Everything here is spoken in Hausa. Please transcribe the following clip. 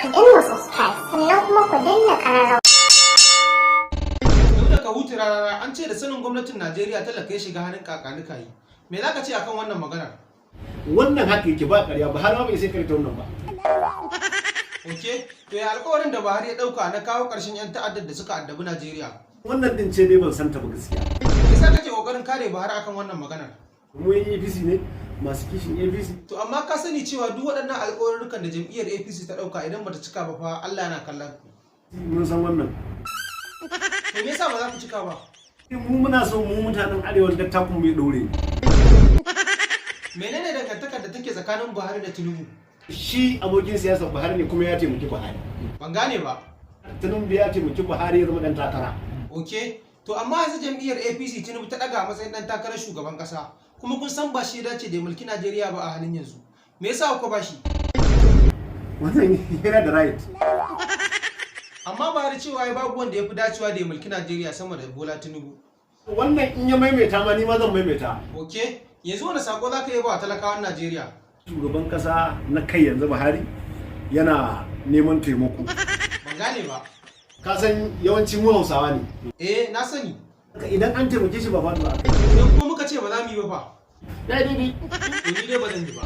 Ku danna subscribe, sannan kuma ku danna ƙararrawa. Dauda Kahutu Rarara, an ce da sanin gwamnatin Najeriya talaka ya shiga hannun kakanikayi. Me za ka ce akan wannan maganar? Wannan haka yake, ba ƙarya ba, har ma bai sai karanta wannan ba. Ok, to ya alkawarin da Buhari ya dauka na kawo ƙarshen 'yan ta'addar da suka addabi Najeriya? Wannan din ce dai ban santa ba gaskiya. Me yasa kake kokarin kare Buhari akan wannan maganar? Mu yan APC ne, masu kishin APC. To amma ka sani cewa duk waɗannan alkawarurrukan da jam'iyyar APC ta dauka, idan bata cika ba fa Allah yana kallon ku. Mun san wannan. To me yasa ba za ku cika ba? Mu muna so mu mutanen arewa da takun mai dore. Menene dangantakar da take tsakanin Buhari da Tinubu? Shi abokin siyasar Buhari ne, kuma ya taimaki Buhari. Ban gane ba. Tinubu ya taimaki Buhari ya zama dan takara. Ok, to amma yanzu jam'iyyar APC Tinubu ta daga a matsayin dan takarar shugaban kasa, kuma kun san ba shi ya dace da ya mulki Najeriya ba a halin yanzu. Me yasa kuka ba shi? Wannan yana da right. Amma Buhari cewa ya babu wanda ya fi dacewa da ya mulki Najeriya sama da Bola Tinubu. Wannan in ya maimaita ma, ni ma zan maimaita. Ok, yanzu wani sako za ka yi ba wa talakawan Najeriya? Shugaban kasa na kai yanzu, Buhari, yana neman taimako. Ban gane ba. Ka san yawanci mu Hausawa ne. Eh, na sani. Idan an taimake shi, ba faɗuwa akai. Idan kuma muka ce ba za mu yi ba fa? Ya daidai. To ni dai ba zan yi ba.